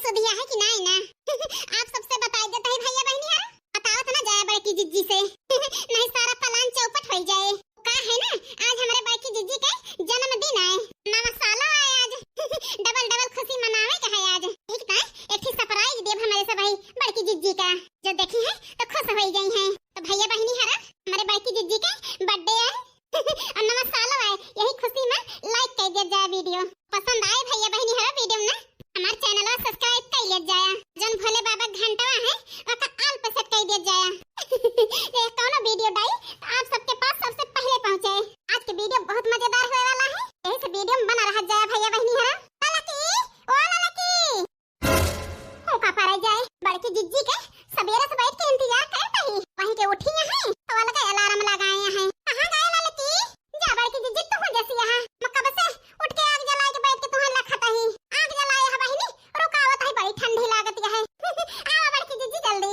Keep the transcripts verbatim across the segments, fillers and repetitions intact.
सुधिया है कि नाई ना? आप सबसे बताई देत है भैया बहिनी हरा, बतावत ना जाए बड़की जिज्जी से। नहीं सारा plan चौपट होई जाए। का है ना, आज हमरे बड़की जिज्जी के जन्मदिन आए, नवा सालो आए आज। Double double खुशी मनावे के है आज। ठीक ना, एक ठे surprise देब हमरे सब भाई बड़की जिज्जी का, जो देखी है तो खुश होई गई हैं। तो भैया बहिनी हरा, हमरे बड़की जिज्जी के birthday आए और नवा सालो आए, यही खुशी में like कर दिया जाए video। पसंद आए भैया बहिनी हरा video ना, हमार channel subscribe कर लिया जाए, जौन भोले बाबा के घंटवा है ओका all पे set कर दिया जाए। ये कौनो video डाई तो आप सबके पास सबसे पहले पहुँचे। आज के video बहुत मजेदार होए वाला है, यही से video में बना रहा जाए भैया बहिनी हरा। ललकी, ओ ललकी, ओ का परा जाए, बड़की जिज्जी के सबेरे से बैठ के इंतजार करत ही, वहीं के उठी हैं तो अलग alarm लगाए हैं। कहाँ गए ललकी? जा बड़की जिज्जी, तू जैसी यहाँ, मैं कब से उठ के आग जलाए के बैठ के तुहैं लखत ही। आग जलाए है बहिनी, रुकावत है, बड़ी ठंडी लागत है। आओ बड़की जिज्जी जल्दी।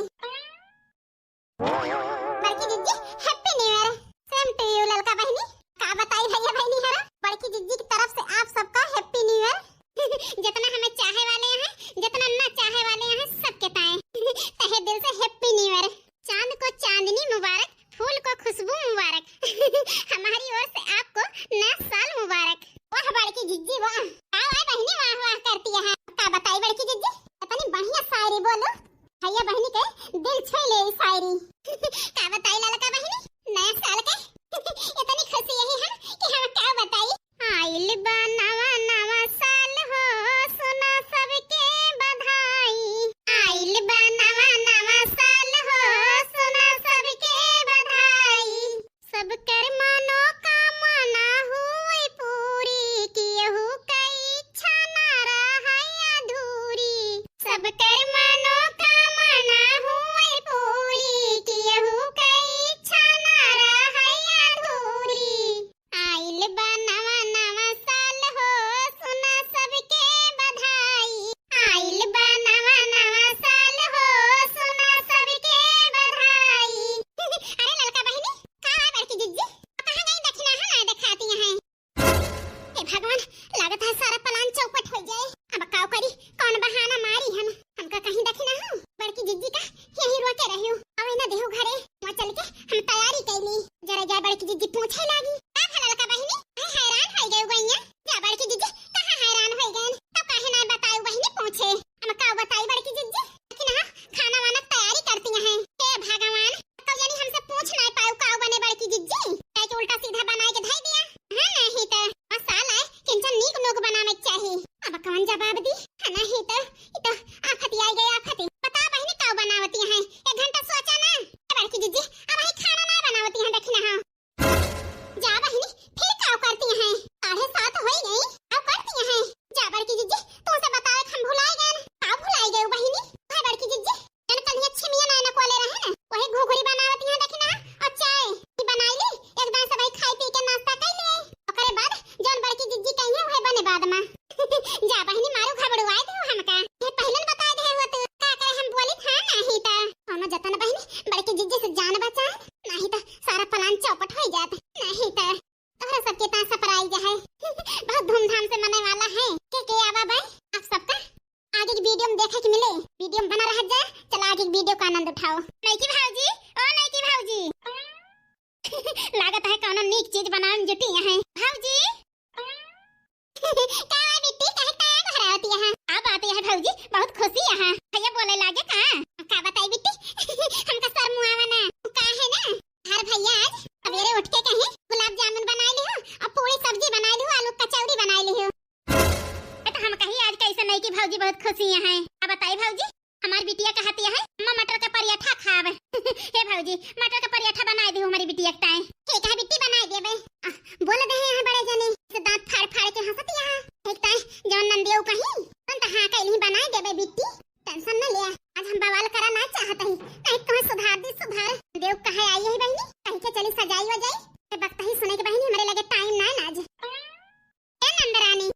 बड़की जिज्जी, Happy New Year। Same to you ललका बहिनी। का बताई भैया बहिनी हरा, बड़की जिज्जी की तरफ से आप सबका Happy New Year। जितना हमें चाहे वाले हैं, जितना ना चाहे वाले हैं, सबके ताए तहे दिल से Happy New Year। चांद को चांदनी मुबारक, फूल को खुशबू मुबारक। हमारी ओर से आपको नया साल मुबारक। वाह बड़की जिज्जी वाह, वाह बहिनी वाह वाह करती है। का बताई बड़की जिज्जी, इतनी बढ़िया शायरी बोलो, भैया बहिनी के दिल छू ले ई शायरी। का बताई ललका बहिनी, नया साल के इतनी खुशी यही है कि हम का बताई। आइल बा नवा नवा साल हो, सुना सबके बधाई। आइल बा नवा नवा साल हो, सुना सबके बधाई। सबकर मनोकामना हुई पूरी, केहू कै इच्छा ना रहै अधूरी। सबकर मनोकामना हुई पूरी, केहू कै इच्छा ना रहै अधूरी। आइल बा नवा नवा साल हो, सुना सबके बधाई। आइल बा नवा नवा साल हो, सुना सबके बधाई। अरे ललका बहिनी, का है बड़की जिज्जी? कहाँ गई दखिनहा ना देखाती हैं? हे भगवान, लागत है सारा plan चौपट हो जाए। अब काव करी, कौन बहाना मारी हम? हमका कहीं दखिनहा बड़की जिज्जी का यहीं रोके रहियो, आवे ना देहु घरे। वहाँ चल के हम तैयारी कैली। जरा जा बड़की जिज्जी पूछे लागी, का भा ललका बहिनी? मैं हैरान हो गई गइया। जा बड़की जिज्जी, कहाँ हैरान हो गए? तब काहे ना बताऊ बहिनी पूछे? हम का बताई बड़की जिज्जी? लेकिन हाँ, खाना वाना तैयारी करती हैं। हे भगवान, तो यानी हमसे पूछ ना पाऊ का बने बड़की जिज्जी? काहे के उल्टा सीधा बनाए के धई दिया? हाँ, नहीं तो। और साल आए, किंचन नीक नोक बनावे के चाही। अब कौन जवाब दी? हाँ, नहीं तो, ई तो आफत आई गई आफत। बता बहिनी का बनावती हैं? एक घंटा सोचा ना। ए बड़की जिज्जी, अब ही खाना ना बनावती हैं, देखी ना हाँ। जा बहिनी, फिर का करती हैं? साढ़े सात हो गई, का करती हैं? जा बड़की जिज्जी, तुमसे बतावे हम भुलाई गए। का भुलाई गए बहिनी? हाय बड़की जिज्जी, जन कल ये छिमिया ना नकवाले रहे ना, वही घुघुरी बनावती हैं, देखी ना, और चाय भी बनाई ली। एक दान सब खाई पी के नाश्ता कर लिए, ओकरे बाद जौन बड़की जिज्जी कही है, वही बने बाद में। जा बहिनी, मारू घबड़ुआए दे हमका, ये पहले बताए दे हो तू, का करे हम बोली था नहीं तो। कौनो जतन बहिनी, बड़की जिज्जी से जान बचाए, नहीं तो सारा plan चौपट हो जात, नहीं तो। तोहरा सबके ता surprise है। बहुत धूमधाम से मने वाला है। के के आवा बे? आप सबका आगे की video में देखे के मिले। Video में बना रह जा। चला आगे की video का आनंद उठाओ। नईकी भौजी, ओ नईकी भौजी। लागत है कौनो नीक चीज बनावे में जुटी हैं। भौजी। का है बिट्टी, काहे का घबरावती है? अब आती है भौजी, बहुत खुशी है। भैया बोले लागे का? का बताई बिट्टी, हमका शर्म आवा ना। का है ना, हर भैया आज सवेरे उठ के कहीं गुलाब जामुन बनाई लिहो और पूरी सब्जी बनाई लिहो, आलू कचौड़ी बनाई लिहो। ए तो हम कही आज कैसे नईकी भौजी बहुत खुशी हैं। अब बताई भौजी, हमार बिटिया कहती है, "अम्मा मटर का पराठा खाब।" हे भौजी, मटर का पराठा बनाई दिहो हमारी बिटिया के ताई। ठीक है बिट्टी, बनाई देबे। आ, बोल दे हैं बड़े जने, से दांत फाड़ फाड़ के हंसती है। ठीक ताई, जौन नंदियो कही, तुम तो हाँ कैली बनाई देबे बिट्टी। Tension न लिया, आज हम बवाल करा ना चाहत ही, नहीं तुम्हें सुधार दी सुधार। देव कहे आई है बहिनी, कहीं के चली सजाई वजाई, ते वक्त ही सुने के बहिनी हमरे लगे time ना है ना आज। ए नंदरानी,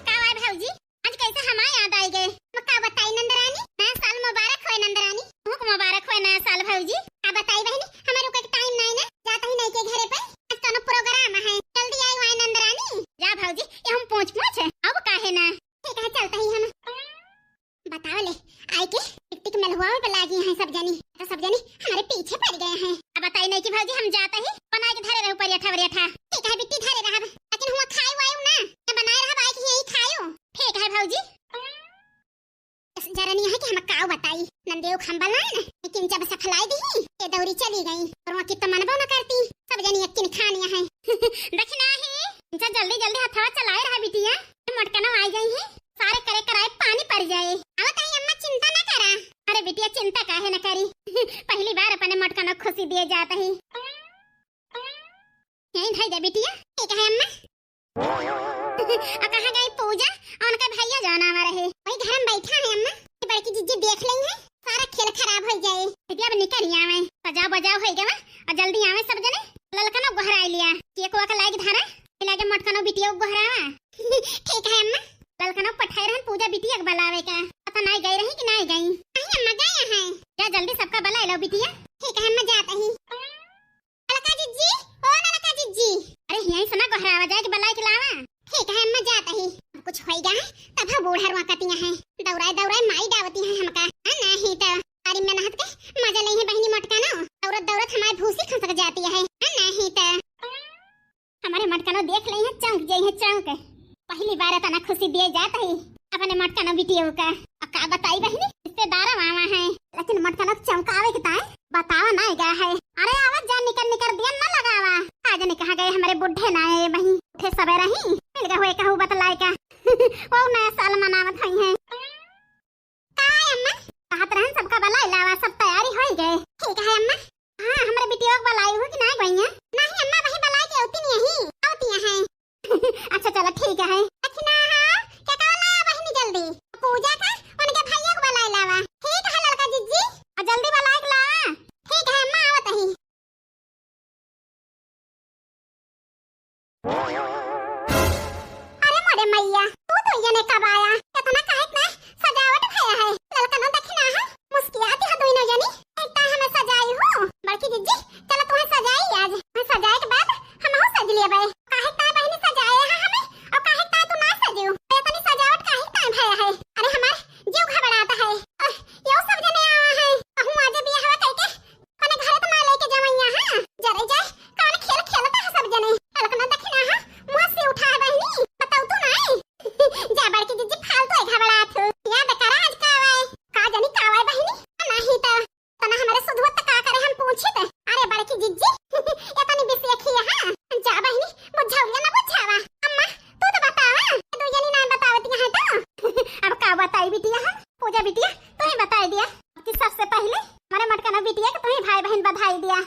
का हुआ भौजी, आज कैसे हमार याद आई गए? मैं का बताई नंदरानी, नया साल मुबारक होए नंदरानी। तुमको मुबारक होए नया साल भौजी। का बताई बहिनी, हमारे को time ना है ना, जाता ही नहीं के घरे पे, आज कौनो program है, जल्दी आई हुआ नंदरानी। जा भौजी, ये हम पूछ पूछ, अब काहे ना। ठीक है, चलता ही हम। धुआं पे लागी हैं सब जनी, तो सब जनी हमरे पीछे पड़ गए हैं। अब बताई नहीं कि भौजी हम जाते ही बनाए के धरे रहू परेठा वरेठा। ठीक है बिट्टी धरे रहब, लेकिन हुआ खाए वाए ना, मैं बनाए रहब आए कि यही खायो। ठीक है भौजी। जरा नहीं है कि हम काव बताई, नंदेव खम्बल ना है ना, लेकिन जब सफलाई दी, ये दौरी चली गई और वहाँ की तो मनबो न करती, सब जनी यक्किन खानिया है। दखिना है, इनसे जल्दी जल्दी हथवा चलाए रहा बिटिया, मोटकनो आ गई है, सारे करे कराए पानी पड़ जाए। आवत ही अम्मा, चिंता ना करा। अरे बिटिया चिंता काहे न करी, पहली बार अपने मोटकनो खुशी दिए जात ही। यहीं धई दे बिटिया, ठीक है अम्मा। आ कहाँ गई पूजा? और उनका भैया जाना हमारा है, वही घर में बैठा है अम्मा। ये बड़की जिज्जी देख लेई है, सारा खेल खराब हो जाए। दीदी अब निकल ही आवे, सजाव बजाव हो गवा और जल्दी आवे सब जने। ललकनो गोहराई लिया, केक वक लाइक धरा, लागे मोटकनो बिटिया गोहरावा। ठीक है अम्मा। ललकनो पठाए रहन पूजा बिटिया के बुलावे का, पता नहीं गई रही कि नहीं गई। नहीं अम्मा गए हैं। जा जल्दी सबका बुला लो बिटिया। ठीक है अम्मा जाता ही। ललका जिज्जी, ओ ललका जिज्जी। अरे यहीं सुना गोहरावा जाए कि बुलाए के लावा। ठीक है अम्मा जाता ही। अब कुछ होई गया है, तब हम बूढ़ा रुआ कतिया है। दौड़ाए दौड़ाए माई डावती है हमका। हाँ, नहीं तो। अरे मेहनत के मजा नहीं है बहनी मोटकनो। दौड़त दौड़त हमारे भूसी खसक जाती है। हाँ, नहीं तो। हमारे मोटकनो देख ले हैं, चौंक जाई है, चौंक। पहली बार इतना खुशी दिए जात ही अपने मोटकनो बिटियों का। अब का बताई बहनी, रिश्तेदार आवा है, लेकिन मोटकनो चौंकावे के ताई बतावा ना गया है। अरे आवा जा, निकर निकर दिया ना लगावा। आज ने कहा गए हमारे बुढ़े ना आए बही, उठे सबे रही, मिल गए हुए कहू बतलाए का। वो नया साल मनावत हुई है। का है अम्मा? कहत रहन सबका बुलाए लावा, सब तैयारी होई गए। ठीक है अम्मा। हाँ, हमरे बिटिया के बुलाई हो कि ना गई है? नहीं अम्मा, वही बुलाई के होती नहीं है, होती है। अच्छा चलो ठीक है। अच्छा ना, हाँ, क्या का लाया बहिनी जल्दी? पूजा का, उनके भैया को बुलाए लावा। ठीक है ललका जिज्जी। आ जल्दी बुलाए के लावा। ठीक है अम्मा, आवत ही। अरे मोरे मैया, तू दुइया ने कब आया? कितना काहे इतना सजावट भया है? ललकनो दखिना है, मुस्कियाती है दुइनो जनी। एक तो हमें सजाई हो, बड़की जिज्जी, चलो तुम्हें सजाई आज। मैं सजाए के बाद हम हो सज लिया बे। काहे ता बहिनी सजाए है हमें, और काहे ता तू ना सजियो? इतनी सजावट काहे ता भया है? अरे हमार जीव घबराता है। अह, यो सब जने आवा है, कहूँ आज बियाह कइके अपने घरे तो ना लेके जावैया, हाँ? जरे जाए, कौन खेल खेलता है सब जने? अलकना दखिना है, मुँह से उठा है बहिनी, बताऊ तू नहीं। जा बड़की जिज्जी, फालतू है घबरात हो। याद करा आज का आवे, का जानी का आवे बहिनी, नहीं तो तना हमारे सुधुआ त का करे हम पूछी त। अरे बड़की जिज्जी, ये तनी बिसिया खिया है। जा बहिनी, बुझाउलिया ना बुझावा। अम्मा, तू तो बतावा, ये दू जनी ना बतावत यहाँ तो। अब का बताई बिटिया हम? पूजा बिटिया, तू ही बताई दिया कि सबसे पहले हमारे मटकना बिटिया के तू ही भाई बहन बधाई दिया।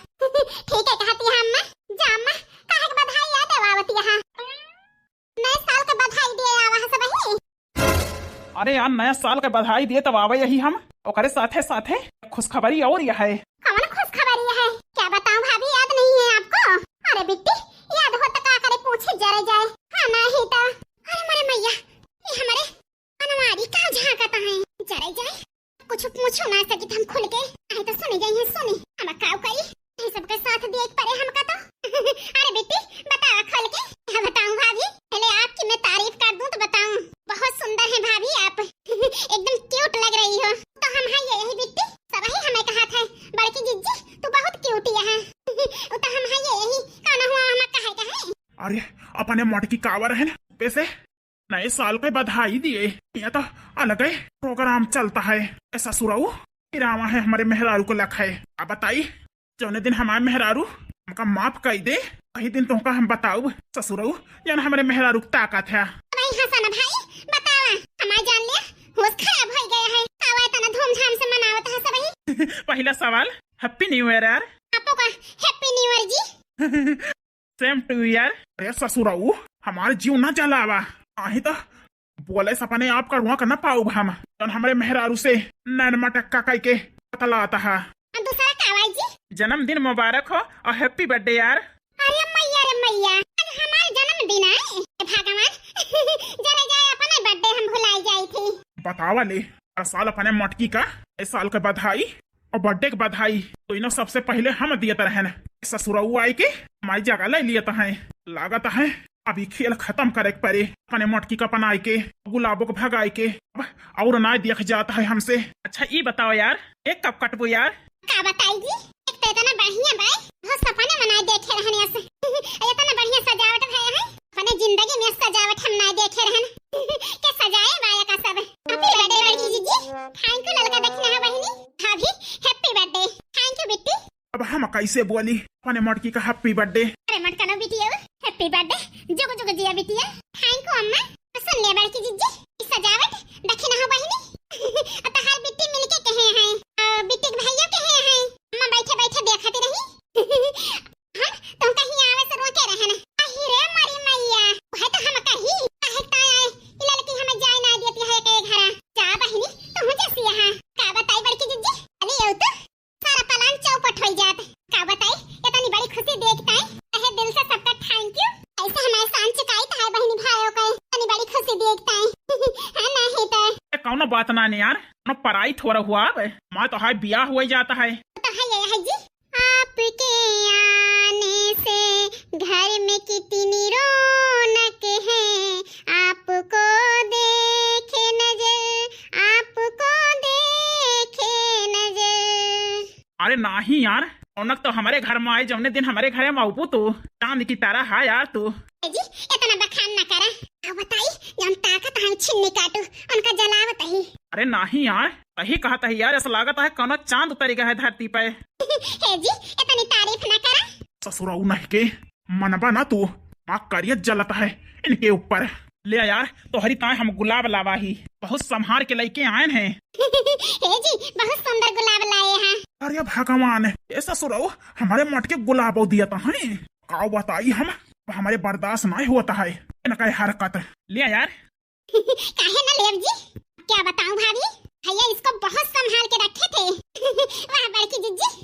ठीक है कहती है अम्मा। जा अम्मा, काहे के बधाई याद देवावती है? नए साल के बधाई दिए आवा है सबही। अरे यार, नया साल के बधाई दिए तब आवे यही हम, ओकरे साथे साथे खुशखबरी और यह है। कौन खुशखबरी है? क्या बताऊं भाभी, याद नहीं है आपको? अरे बिट्टी, याद हो तो का करे, पूछे जरे जाए। हाँ नहीं तो। अरे मरे मैया, ये हमारे अनवारी का झांकता है। जरे जाए, कुछ पूछो ना सकी हम खुल के, आए तो सुनी जाई है, सुनी। हम काव करी, ये सबके साथ देख परे हमका तो। अरे बेटी, बतावा खोल के। क्या बताऊं भाभी, पहले आपकी मैं तारीफ कर दूं तो बताऊं, बहुत सुंदर है भाभी आप। एकदम क्यूट लग रही हो। तो हम है ये यही बिट्टी, सबही हमें कहा था, बड़की जिज्जी तू बहुत क्यूट है। वो तो हम है ये यही, कौन हुआ हम कहे कहे। अरे, अपने मटकी कावर है ना, पैसे नए साल के बधाई दिए। ये तो अलग ही प्रोग्राम चलता है। ए ससुरऊ, फिर आवा है हमारे मेहरारू को लख है। अब बताई, जौने दिन हमारे मेहरारू हमका माफ कर दे, वही दिन तुमका हम बताऊ ससुरऊ, जौन हमारे मेहरारू की ताकत है। भाई हसन भाई, बतावा, हमार जान लिया, होश खराब हो गया है। आवा इतना धूमधाम से मनावत है सब ही। पहला सवाल, Happy New Year यार। आपको का Happy New Year जी। Same to you यार। अरे ससुरऊ, हमार जीव ना जलावा। आही तो बोले सपने आप करुआ कर ना पाउब हम। जौन हमरे मेहरारू से नैन मटक्का कह के बतलाता है। और दूसरा का भाई जी? जन्मदिन मुबारक हो और happy birthday यार। अरे मैया रे मैया, आज हमार जन्मदिन है। हे भगवान, जरे जाए अपने birthday हम भुलाई जाई थी। बतावा ले, हर साल अपने मटकी का, इस साल का बधाई और birthday के बधाई तो इन्हों सबसे पहले हम दियत रहन। ससुरऊ आए के हमारी जगह ले लियत हैं। लागत है अभी खेल खत्म करे के परे, अपने मटकी का पनाए के, गुलाबो के भगाए के, अब और ना देख जात है हमसे। अच्छा ई बताओ यार, एक कब कटबू यार? का बताई जी, एक तो इतना बढ़िया बाय, बहुत सपने में नाय देखे रहन ऐसे। इतना बढ़िया सजावट भय है, अपने जिंदगी में सजावट हम नाय देखे रहन। के सजाए बाय का सब। Happy birthday बड़की जीजी, thank you ललका दक्षिणा बहिनी। भाभी, happy birthday, thank you बिट्टी। अब हम कैसे बोली अपने मटकी का happy birthday? अरे मटका ना बिटिया, happy birthday, जुग जुग जिया बिटिया। Thank you अम्मा। सुन ले बड़की जीजी, ई सजावट दक्षिणा हो बहिनी। और तहार बिट्टी मिलके कहे हैं, और बिट्टी के भैया कहे हैं, अम्मा बैठे बैठे देखती रही। हम तुम कहीं आवे से रोके रहन। अही रे मरी मैया, वह तो हम कही, काहे ताय आए, ई ललकी हमें जाए ना देती है के घर। जा बहिनी, तू जैसी यहाँ। का बताई बड़की जीजी, अली यो तो सारा plan चौपट हो जात। का बताई, इतनी बड़ी खुशी देखता है, तहे दिल से सबका thank you। ऐसे हम एहसान चुकाई तो है बहनी भाइयों का, इतनी बड़ी खुशी देखता है। हाँ, नहीं तो। ए, कौनो बात ना नहीं यार, कौनो पराई थोड़ा हुआ अब। मैं तो है बियाह हुआ ही जाता है। तो है ये है जी। आपके आने से घर में कितनी रौनक है, आपको देखे नजर, आपको देखे नजर। अरे नाही यार, रौनक तो हमरे घर में आए, जौने दिन हमरे घरे में आउबू तू, चांद की तरह है यार तू। ए जी, इतना बखान ना करा। अब बताई, जौन ताकत है छिन्नी काटू, उनका जलावत ही। अरे नाही यार, सही कहत है यार, ऐसा लागत है कौनो चांद उतरी गया है धरती पे। हे जी, इतनी तारीफ ना करा। ससुराऊ नहीं के मनबा ना तू, माँ करिया जलत है इनके ऊपर। ले यार, तोहरी ताए हम गुलाब लावा ही, बहुत संभार के लइके आयन हैं। हे जी, बहुत सुंदर गुलाब लाए हैं। अरे भगवान, ए ससुराऊ, हमारे मटके गुलाब दिया था हैं। का बताई हम, हमारे बर्दाश्त नहीं होता है इनका ये हरकत। ले यार। काहे ना लेब जी, क्या बताऊं भाभी, भैया इसको बहुत संभाल के रखे थे। वाह बड़की जिज्जी,